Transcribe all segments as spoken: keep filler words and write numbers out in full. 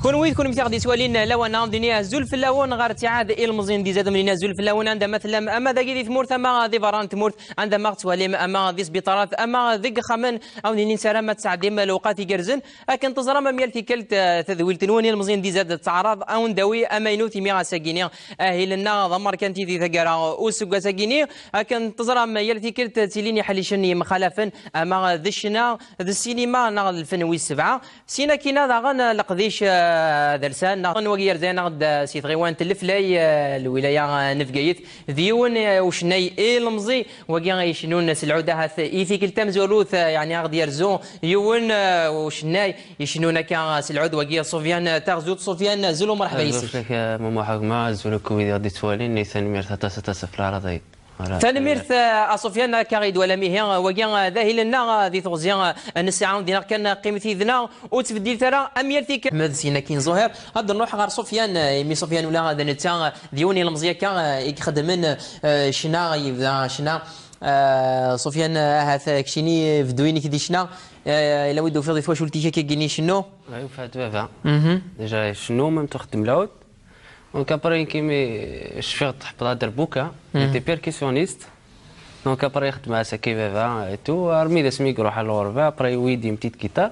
Kunwi d kunwi aɣ-d-yettwalin lawan-a, ad d-nini azul fell-awen ɣer ttiɛad ilmeẓyen d izad, ad d-nini azul fell-awen anda ma tellam, ama dagi di tmurt, ama di berra n tmurt, anda ma aɣ-tettwalim, ama di sbiṭarat, ama deg ixxamen, ad d-nini nessaram ad tesɛeddim lewqat igerrzen. Akken teẓram, am yal tikkelt, eh, tadwilt-nwen ilmeẓyen d izad tettɛaraḍ ad wen-d-tawi amaynut, imi ass-agi-ni ahil-nneɣ d amerkanti di taggara useggas-agi-ni. Akken teẓram, yal tikkelt ttilin iḥlicen yemxalafen, ama d ccna, d ssinima neɣ d lfen wis sebɛa. Syin akkin-a daɣen leqdic, eh, adelsan, neɣ wagi yerza-aneɣ-d, eh, si tɣiwant n Leflay, eh, lwilaya, eh, n Bgayet, d yiwen, eh, ucennay ilemẓi, wagi icennun s lɛud ahat i tikkelt tamezwarut, eh, yeɛni ad aɣ-d-yerzu yiwen, eh, ucennay icennun akka s lɛud, wagi Sufyan Taɣzut. Sufyan, azul u mṛeḥba yis-k. Azul fell-ak, eh, Mamu Ḥagma, azul akk wid i ɣ-d-ittwalin, tanemmirt aṭas, aṭas ɣef leɛraḍ-agi. Voilà. Tanemmirt, eh, a Sufyan, akka i d-twalam ihi, eh, wagi, eh, d ahil-nneɣ, eh, di teɣzi, eh, n ssaɛa, ad d-iniɣ kan, eh, qqimet yid-neɣ, ur ttbeddilet ara, am yal tikkelt. Ḥmed Sinakin Zuhir, ad nruḥ ɣer Sufyan, eh, imi Sufyan ula d netta, eh, d yiwen ilemẓi akka, eh, i ixeddmen, eh, ccna, yebda ccna. Eh, Sufyan, eh, ahat, eh, keččini bdu-inek di ccna, eh, yella wi d-tufiḍ di twacult-ik akka gini cennu? Ay, ufiɣ-d baba. Mhm. Déjà, cennu, même tuxeddem lɛud. Donc après, كيما شفيغ تحفظ هاد البوكا، j'étais percussionniste. Donc après يخدم مع سكي بابا et tout. رمي ذا سميك روح على الغربة، après ويدي متيت guitare.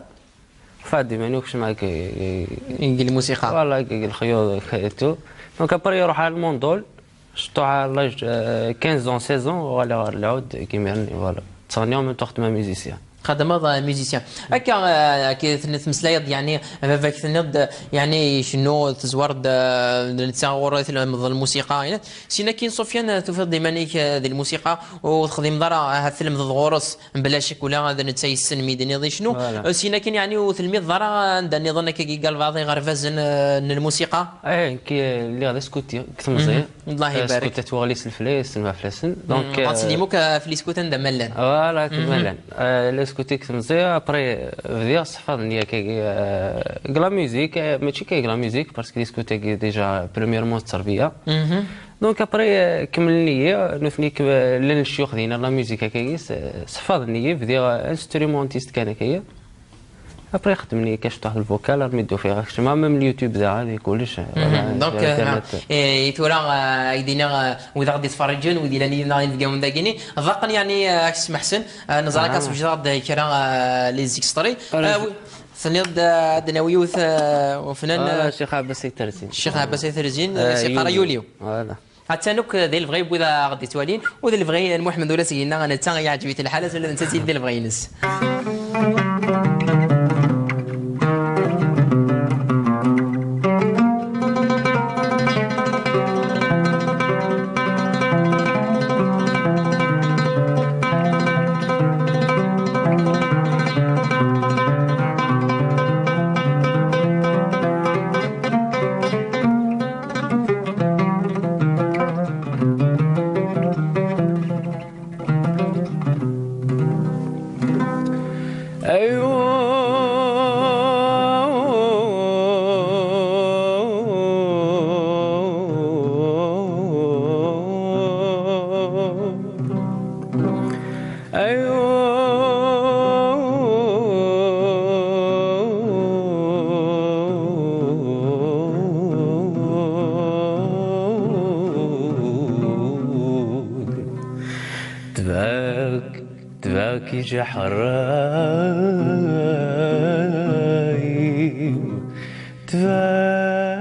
فادي ماني وكش معاك. يقل الموسيقى. Voilà، يقل الخيوط et tout. Donc après يروح على الموندول. شطو على l'âge، آه، quinze ans، seize ans، ولا العود كيما يعني، voilà. تسغني même temps خدمة musicien. خدمة musicien. هكا، آه، كي تن-، تمسلايض، يعني، باباك تنض، يعني، شنو تزورد، آه، نتا غور تلمض الموسيقى، يعني. سينا كين سفيان، تفيض ديمانيك، آه، ذي الموسيقى، وتخدم ضرا، آه، تلمض غورس، بلا شك ولا هذا نتا يسن ميدني ضي شنو. Voilà. آه، سينا كين، يعني، وتلميض ضرا، عند النظام كي قال بعض غرفة زن، آه، الموسيقى. ايه، كي اللي غادي سكوتي، كنت مزيان. الله يبارك. سكوتات وغليس الفلاس، المفلسن. Donc، آه، غاتسلموك، آه، في الاسكوت عند ملان. Voilà، كما ملان. آه، لي سكوتي كنت مزيان، ابري بديت صحفظني كي، آه، كلا ميوزيك، آه، ماشي كي كلا ميوزيك، parce que لي سكوتي كي déjà premièrement التربية. Donc ابري، آه، كملني، آه، نوثني ك-، آه، لان الشيوخ دينا لا ميوزيك هكاكي، س-، صحفظني، بديت، آه، instrumentiste كان هكايا. ابري خدمني كاش طاح الفوكال، رمي دو فيها كشما، même اليوتيوب ذا هذه كلش. دونك، آه، إيه، تورا، آه، يدينا، آه، وإذا غادي يتفرجون، ويدي لاني ناغي نتقاوم داكيني. الضاقن يعني، آه، اسمح حسن، آه، نزرك آه. أصبح جراد كرا، آه، لي زيكستري. آه، آه، و-، ثنيض، آه، دناويوث، آه، وفنان، آه، آه، الشيخ عباس يترزين. الشيخ عباس يترزين، آه، آه، سي قرا يوليو. يوليو. Voilà. هاتانوك ذي البغي بوذا غدي توالين، وذي البغي المحمد ولا سيدنا نتا يعجبي الحالة ولا نتا سيدي البغي ينس. تباك، تباك يجي حرايم، تباك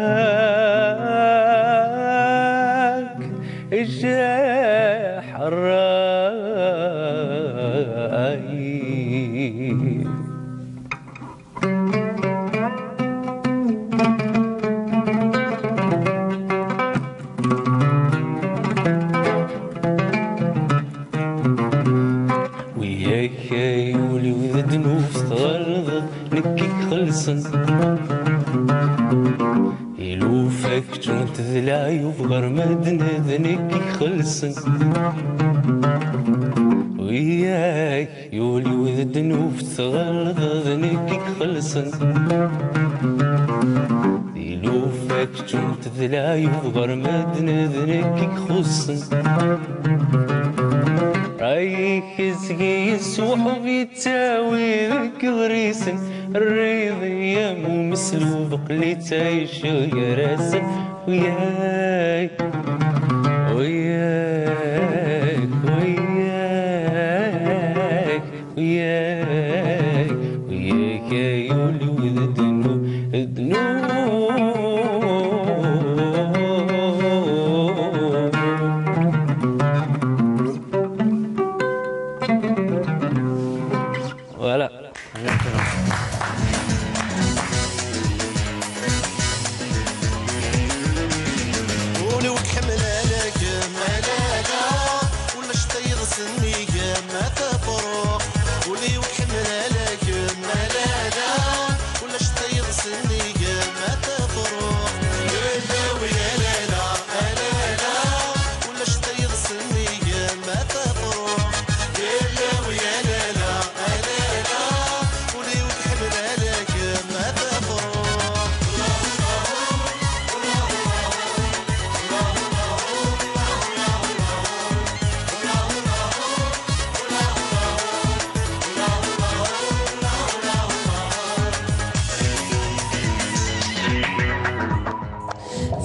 يجي حرايم. وياك يولي وذ دنوب تغرض نكي خلصن. يلوفك جونت ذ العيوب غير ما دنذ نكي خلصن. وياك يولي وذ دنوب تغرض نكي خلصن. يلوفك جونت ذ العيوب غير ما دنذ نكي خلصن. Ikes yesweḥb ittawi deg iɣrisen, rriḍ yam umeslub qlitta icegrasen. Uyak, uyak, uyak, uyak, uyak, ay ul-iw d ddnub, ddnub. Voilà. Ul-iw iḥemmel ala kemm, ala da, ulac tayeḍ sennig-m a tafruxt. Ul-iw iḥemmel ala kemm, ala da, ulac tayeḍ sennig-m a tafruxt. Yella wi ala da, ala da, ulac tayeḍ sennig-m a tafruxt. Yella wi ala da, ala da, ul-iw iḥemmel ala kemm a tafruxt.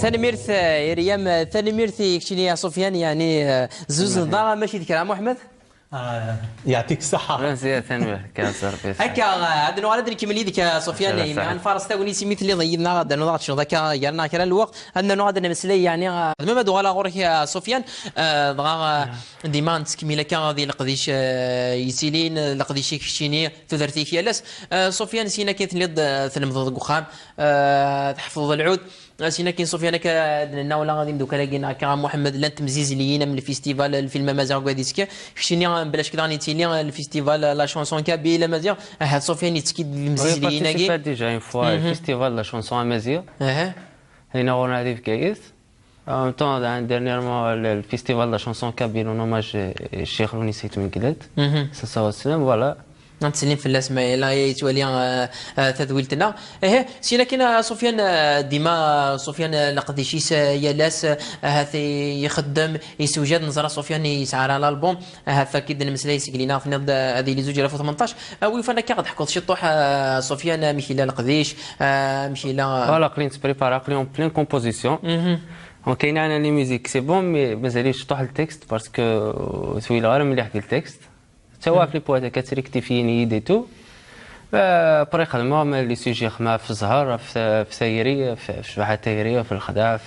Tanemmirt, eh, Iryam, eh, tanemmirt i keččini a Sufyan, yeɛni, eh, zuz neḍar, mačči d kra, Muḥemmed? Ah, yeɛṭik ṣṣeḥḥa. Merci, tanemmirt, kan s Rebbi. Akka, eh, ad nuɣal ad nkemmel yid-k, eh, Sufyan, Ncallah, ma saḥit. Nfares tagnit imi telliḍ yid-neɣ, ad nernuḍ ad tecnuḍ akka gar-neɣ kra n lweqt, ad nernuḍ ad nemmeslay, yeɛni, eh, xedmem ad uɣaleɣ ɣur-k, eh, Sufyan, eh, dɣa, eh, dima nettkemmil akka di leqdic, eh, yettilin, eh, leqdic-ik keččini, tudert-ik yal ass. Eh, Sufyan, syin akin telliḍ, eh, tlemdeḍ deg uxxam, eh, tḥeffḍeḍ lɛud. Eh, syin akin, Sufyan, akka d-nenna ula d imeddukal-agi neɣ akka Muḥemmed, llan temzizliyin am lfistival, lfilm amaziɣ deg wad yettekka. Keččini, eh, bla ccek daɣen yettili, eh, lfistival, eh, la chanson kabyle amaziɣ. Ahat Sufyan yettekki-d di Oui, temzizliyin-agi. Participé déjà une fois, le festival de la chanson amazigh. Aha. Hina ɣur-neɣ di Bgayet. En même temps, dernièrement, le, le festival de la chanson kabyle en hommage, euh, Cheikh Louni Seyt Mengled. Mhm. Ça, ça aussi, voilà. Ad ttsellim fell-as ma yella yettwali, euh, euh, tadwilt-nneɣ. Ihi, syin akin, euh, Sufyan, euh, dima, euh, Sufyan, euh, leqdic-is, euh, yal ass, euh, ahat i-, ixeddem, yessewjad, neẓra Sufyan yesɛa ara l'album, ahat akka i d-nemmeslay seg lina, tenniḍ-d, euh, ad yili zuǧ alaf u tmenṭac. Euh, wi yufan akka ad d-teḥkuḍ ciṭuḥ, euh, Sufyan, amek yella leqdic, euh, amek yella, euh, Voilà, aql-i nettprépare, aql-i en pleine composition. Mhm. Donc, kayen ɛnan les musiques, c'est bon, mais mazal-iyi ciṭuḥ le texte, parce que, euh, ur twileɣ ara mliḥ deg le texte. Ttawaɣ les poètes akka ttrektifyen-iyi-d et tout. Euh, après, xedmeɣ ma les sujets, xedmeɣ ɣef zzher, ɣef, ɣef tayri, ɣef, ɣef ccbaḥa n tayri, ɣef lexdeɛ, ɣef,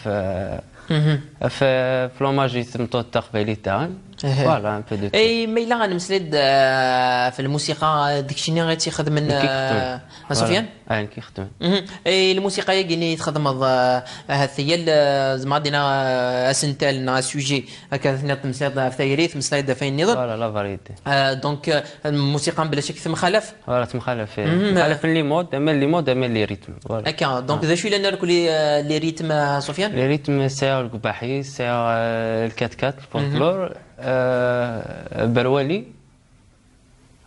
Mhm. ɣef, ɣef l'hommage i tmeṭṭut taqbaylit daɣen. Ehe. Voilà, un peu de tout. Et ma yella ad nemmeslay-d, euh, ɣef lmusiqa, euh, d keččini i tt-ixedmen, Nekk i ixedmen. Euh, a Sufyan? Voilà. Ah, nekk i ixedmen. Mhm. Et lmusiqa-agi-nni i txedmeḍ, euh, ahat yal, euh, zeɛma ad d-iniɣ, euh, asentel neɣ asujet, akka tenniḍ temmeslayeḍ ɣef tayri, temmeslayeḍ ɣef wayen nniḍen. Voilà, la variété. Euh, donc, euh, lmusiqa bla ccek temxalaf? Voilà, temxalaf, eh. Mhm. Temxalaf les modes, ama les modes, ama les rythmes. Voilà. Akka, donc, Ah. d acu yellan akk les, euh, les rythmes, a Sufyan? Les rythmes, sɛiɣ lgbaḥi, sɛiɣ, euh, le quatre quatre, le folklore, Mhm. euh, berwali.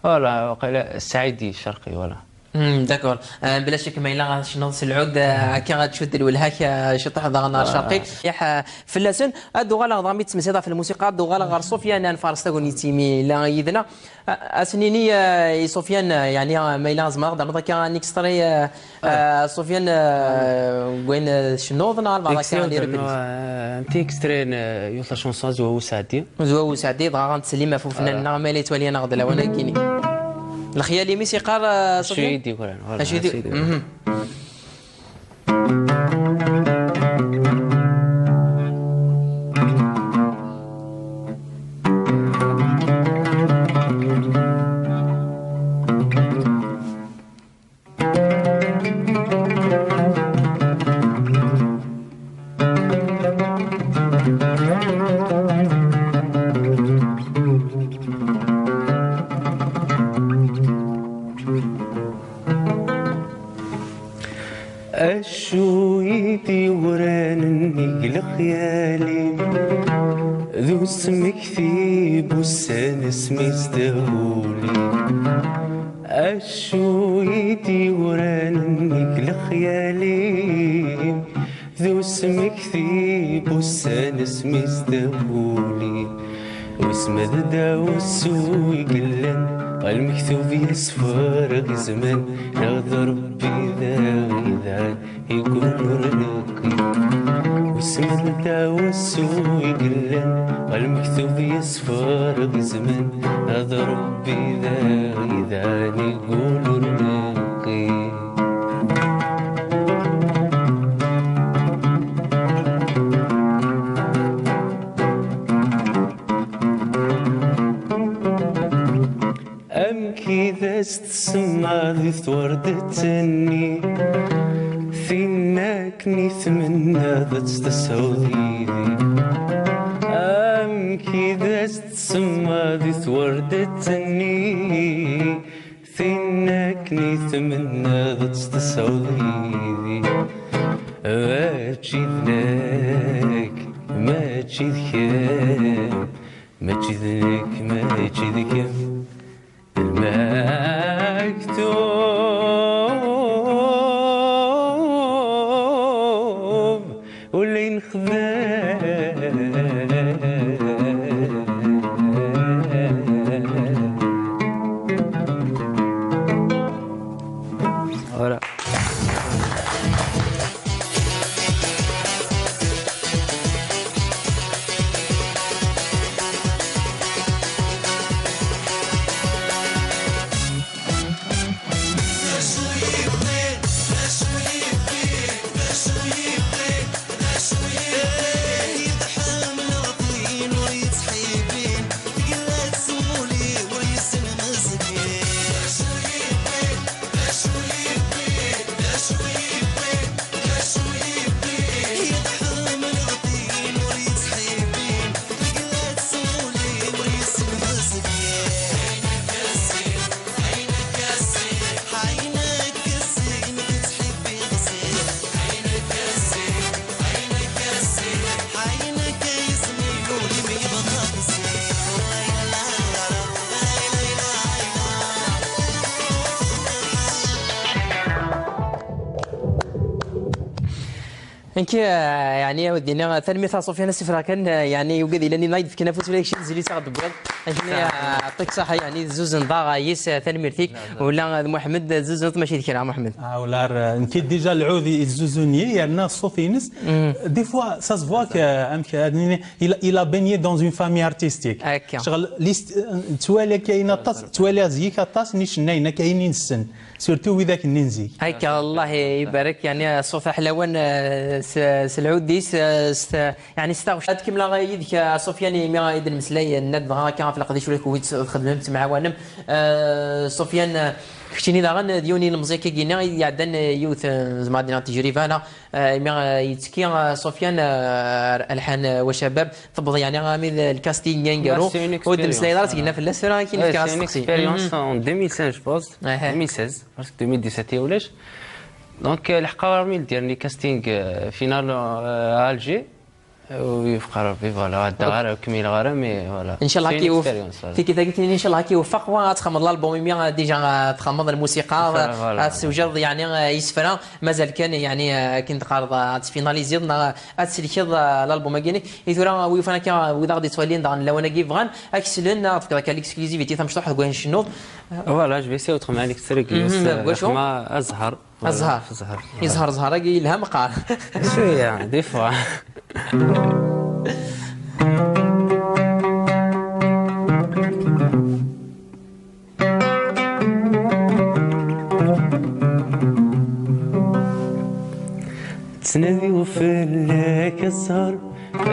Voilà, waqila Saïdi, Sharqi, voilà. Hmm, d'accord. Euh, bla ccek ma yella ad tecnuḍ s lɛud, euh, akka ad tcudd lwelha-k, euh, ciṭuḥ daɣen ar Sharqi. Yaḥ, euh, fell-asen. Ad d-uɣaleɣ daɣen mi d-temsiḍ ɣef lmusiqa, ad d-uɣaleɣ ɣer Sufyan, ad nfares tagnit imi yella yid-neɣ. Euh, ad s-nini, euh, i Sufyan, euh, yeɛni, euh, ma yella tzemreḍ ad d-ternuḍ akka un extrait, euh, Ah, Sufyan, euh, deg wayen, euh, tcennuḍ neɣ albaɛḍ akka n les reprises? Euh, un petit extrait n, euh, yiwet la chanson Zwaw Useɛdi. Zwaw Useɛdi, dɣa ad nttsellim ɣef ufennan-nneɣ ma yella yettwali-aneɣ-d lawan-agi-nni. Lexyal-im i s-yeqqar, euh, Sufyan? Acu i d-yegran, voilà, acu i d-, acu i d-yegran. Mhm. Acu i d-yegran nnig lexyal-im? D usmekti n wussan asmi s-tehuli. Acu i d-yegran nnig lexyal-im? D usmekti n wussan asmi s-tehuli. Wissen ma d dawsu i yellan, ɣer lmektub yesferɣ zzman, neɣ d Rebbi d aɣidan i yulun neqqi. Wissen ma d dawsu i yellan, ɣer lmektub yesferɣ zzman, neɣ d Rebbi d aɣidan i yulun neqqi. Amek i d as-tsemmaḍ i twerdet-nni, tin akken i tmennaḍ ad tt-tesɛuḍ yid-i? Amek i d as-tsemmaḍ i twerdet-nni, tin akken i tmennaḍ ad tt-tesɛuḍ yid-i? Mačči d nekk, mačči d kemm, mačči d nekk, mačči d kemm. Lmektub ur la yexdem. Voilà. Nekk, eh, yeɛni, ad d-iniɣ, tanemmirt ɣer Sufyan Asifra kan, eh, yeɛni, yugad yellan i d-yefkan afus ula d kečč, tizlit i ɣ-d-tewwiḍ. Akkenni, eh, yeɛṭik ṣṣeḥḥa, yeɛni, tezzuzen daɣ yis, eh, tanemmirt-ik. Ula d Muḥemmed, tezzuzeḍ mačči d kra, Muḥemmed. Ah, ula, eh, nekk déjà lɛud i yezzuzun-iyi, yerna ṣṣut-ines. Des fois, ça se voit que, amek ad nini, il, il a baigné dans une famille artistique. Akka. Ccɣel, list-, eh, ttwali akka ayen aṭas, ttwali zik aṭas n icennayen akka ayen i nessen. Surtout widak-nni n zik. Akka, Allah ibarek, yeɛni, ṣṣut aḥlawan, eh, s, s lɛud-is, eh, s, yeɛni, s taɣect. Ad kemmleɣ yid-k, eh, Sufyan, imi i d-nemmeslay, eh, nenna-d dɣa akka ɣef leqdic ula d kenwi txedmem, temɛawanem. Eh, Sufyan, eh, keččini daɣen, eh, d yiwen n yilemẓi akka-agi-nni i d-iɛeddan, eh, yiwet, eh, zemreɣ ad d-iniɣ tejriba, neɣ, eh, imi, eh, yettekki, eh, Sufyan, eh, alḥan, eh, wa cabab, tewweḍ yeɛni armi d lkasting aneggaru. Ur d-mmeslayeḍ ara seg-inna fell-as, tura ad k-in-fkeɣ asteqsi. C'est une expérience en deux mille seize, je pense. Deux mille seize, parce que deux mille dix-sept i ulac. Donc, euh, lḥeqqa armi d-yerni casting, euh, final, euh, à Alger. Euh, u yefqa Rebbi, voilà, ɛeddaɣ ara, ur kmileɣ ara, mais voilà. Inchallah, c'est une expérience, voilà. Tikkit-agi, inchallah, ad k-iweffeq, wa ad txedmeḍ l'album, imi, euh, déjà, euh, txedmeḍ lmusiqa, voilà, ad tessewjadeḍ, yeɛni, euh, isefra. Mazal kan, yeɛni, eh, akken teqqareḍ, eh, ad tfinaliziḍ neɣ ad tselkeḍ, eh, l'album-agi-inek. I tura, eh, wi yufan akka, eh, wid aɣ-d-yettwalin daɣen lawan-agi bɣan ad k-slen, ad tefkeḍ akka l'exclusivité tamecṭuḥt deg wayen tcennuḍ. Voilà, je vais essayer autrement, l'extrait, mhm, deg wacu? Azhar. Azhar. Azhar. Azhar. Zzher, zzher-agi yelha meqqar. Cwiya, des fois. Ttnadiɣ fell-ak a zzher,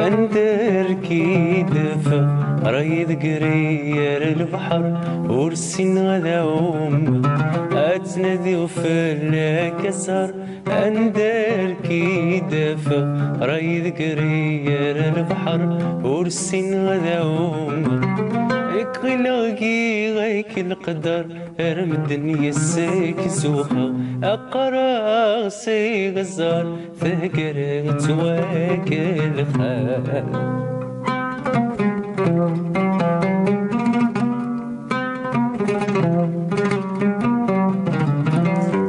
anda ara k-id-afeɣ? Ṛay deg rriyer lebḥer, ur ssineɣ ad ɛummeɣ. Ad ttnadiɣ fell-ak a zzher, anda ara k-id-afeɣ? Ṛay deg rriyer lebḥer, ur ssineɣ ad ɛummeɣ. Nekk ɣileɣ giɣ-ak leqder, ar medden yes-k zuxeɣ. Qqareɣ s iɣzer, taggara tettwakelxer.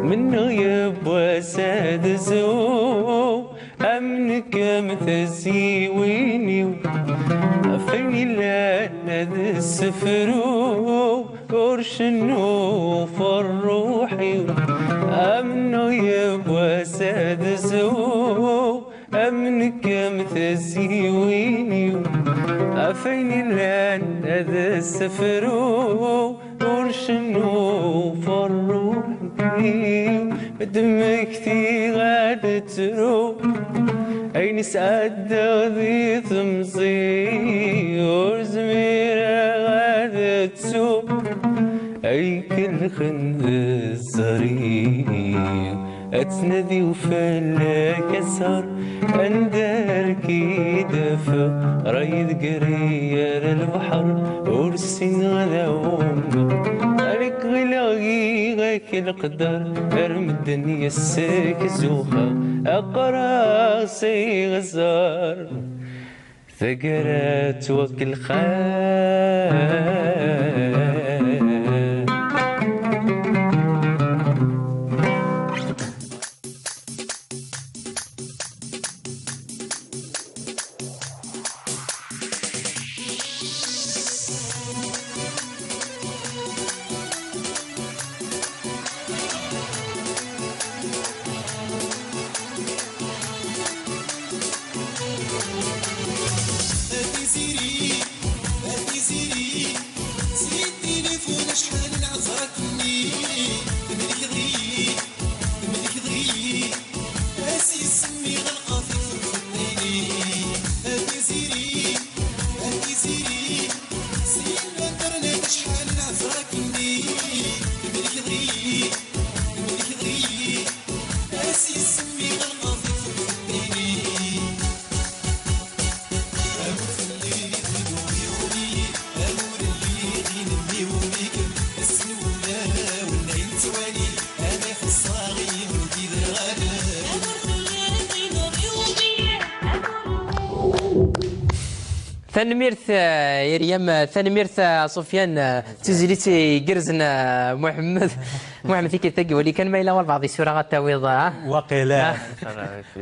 Mennaɣ yiwwas ad zuɣ am nekk am tezyiwin-iw, ɣef ayen illan Ad ssefruɣ ur cennuɣ ɣef ṛṛuḥ-iw, amennuɣ yiwwas ad sweɣ, am nekk am tezyiwin-iw, ɣef ayen illan ad ssefruɣ ur cennuɣ ɣef ṛṛuḥ-iw, d mmekti ad ttruɣ. Ayen sɛeddaɣ di temẓi ur zmireɣ ad ttuɣ. Ay kellxen zzher-iw, ad tnadiw fell-ak a zzher, anda ara k-id-afeɣ? Ṛay deg rrya ar lbeḥr, ur ssineɣ ad ɛumeɣ. Nekk ɣileɣ giɣ-ak leqder, ar medden yes-k zuxxeɣ, aqraɣ s iɣzer. Taggara ttwakelxeɣ. A Tiziri, a Tiziri, si tilifun acḥal nɛeẓrek-nni, temlekḍ-iyi, temlekḍ-iyi, a s-yessemmi ɣelqeɣ-t i tfeṭṭiṭ-nni. A Tiziri, a Tiziri, si l'internet acḥal nɛeẓrek-nni, temlekḍ-iyi, temlekḍ-iyi, a s-yessemmi ɣelqeɣ-t i tfeṭṭiṭ-nni. Tanemmirt, eh, Iryam, eh, tanemmirt, eh, Sufyan, eh, d tizlit igerrzen, eh, Muḥemmed. Muḥemmed, tikkelt tagi wali kan ma yella walbeɛḍ isura ad tawiḍ, ah? Waqila. Ah.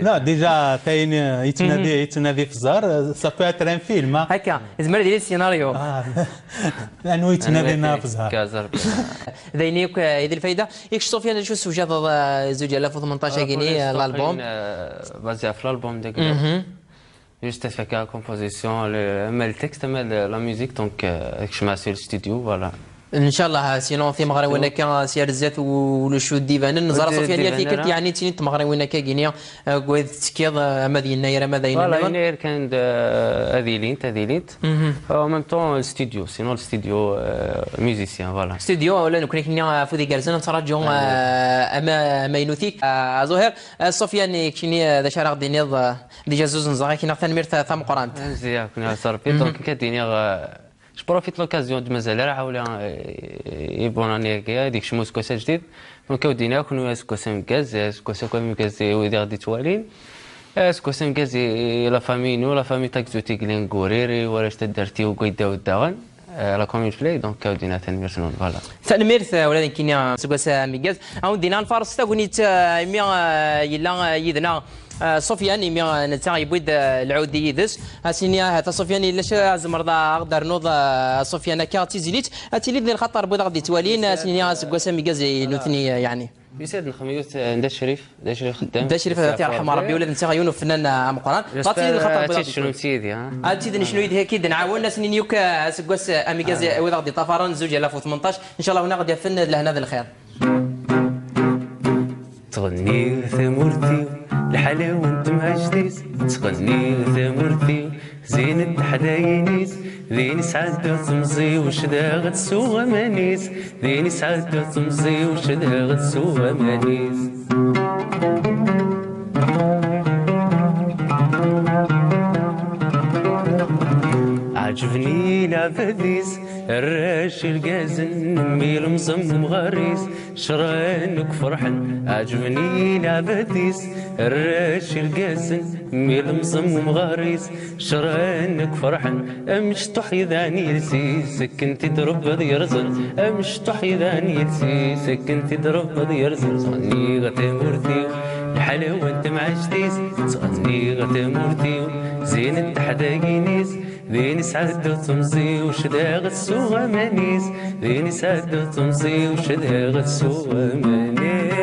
Non, déjà, tayen, euh, yettnadi, yettnadi f zzher, euh, ça peut être un film, hein. Akka, yezmer ad yili scénario. Ah, anwa yettnadin f zzher? D ayen yakk, eh, i d lfayda. Yak Sufyan, d acu tessewjadeḍ, eh, zuǧ alaf u tmenṭac agini, eh, l'album? Basé ɣef l'album dagi. Juste ad fakkeɣ la composition, le, ama le texte, ama le, la musique, donc, euh, ad kecmeɣ si le studio, voilà. Ncallah, sinon timeɣriwin akka si ar zdat u-, ulac ur d-ibanen. Neẓra Sufyan yal tikkelt, yeɛni ttini tmeɣriwin akka gini, eh, deg wayen tettekkiḍ, eh, ama d yennayer, ama d ayen nniḍen. Voilà, yennayer kan d, eh, ad ilint, ad ilint. En même temps, le studio, sinon le studio, euh, musicien, voilà. Studio, ula nekkni kni afud igerrzen, nettraǧu, eh, ama, amaynut-ik, eh, Zuhir. Eh, Sufyan, keččini, eh, d acu ara ɣ-d-tiniḍ, eh, déjà zuzneɣ-ak-in tanemmirt, eh, tameqqrant. Mzeyya, ken-iɛas Rebbi. Donc, ad d-iniɣ, eh, je profite l'occasion d mazal ara ḥawla, eh, i bonne année-agi, ad ikcem useggas ajdid. Donc, ad d-iniɣ kunwi aseggas ameggaz, eh, aseggas akk ameggaz i wid i ɣ-d-ittwalin. Eh, aseggas ameggaz i, i la famille-inu, la famille Takzut i yellan deg Urir, i warrac taddart-iw deg Waydaw daɣen. Eh, la commune Flay, donc, ad d-iniɣ tanemmirt-nwen, voilà. Tanemmirt, eh, ula d nekkini, eh, aseggas ameggaz. Ad d-iniɣ nfares tagnit, eh, imi, eh, yella, eh, yid-neɣ, eh, Sufyan, imi, eh, netta yewwi-d, eh, lɛud yid-s. Ad s-nini, ahat a Sufyan, yella c-, tzemreḍ a ɣ-d-ternuḍ, eh, a Sufyan, akka d tizlit, ad tili di lxaṭer n wid ɣ-d-yettwalin, ad s-nini aseggas ameggaz i nutni, eh, yeɛni. Yusa-d nexdem yiwet, eh, n Dda Crif, Dda Crif Xeddam. Dda Crif, ad t-yerḥem Rebbi, ula d netta yiwen n ufennan, eh, ameqqran. Ad tili di lxaṭer n wid ɣ-d-yettwalin. Ad tili necnu yid-k, ad k-id-nɛawen, ad s-nini yakk, eh, aseggas, eh, ameggaz i wid ɣ-d-yeṭṭafaren, zuǧ alaf u tmenṭac. Ncallah win ɣ-d-yafen d lehna d lxir. Ttɣenniɣ tamurt-iw, lḥalawa n temɛict-is. Ttɣenniɣ tamurt-iw, zin teḥdayin-is. Din i sɛeddaɣ temẓi-w, cedhaɣ ad tsuɣ aman-is. Din i sɛeddaɣ temẓi-w, cedhaɣ ad tsuɣ aman-is. Ɛeǧben-iyi leɛbad-is, arrac irgazen, mi lemẓem umɣar-is. Cran akk ferḥen, ɛeǧben-iyi leɛbad-is, arrac irgazen, mi lemẓem umɣar-is. Cran akk ferḥen, amecṭuḥ yedɛan iles-is, akken t-id-rebbeḍ yerẓen. Amecṭuḥ yedɛan iles-is, akken t-id-rebbeḍ yerẓen. Ttɣenniɣ tamurt-iw, lḥalawa n temɛict-is. Ttɣenniɣ tamurt-iw, zin teḥdayin-is. Din isɛedda temẓi-w, cedhaɣ-tt s uɣaman-is. Din isɛedda temẓi-w, cedhaɣ-tt s uɣaman-is.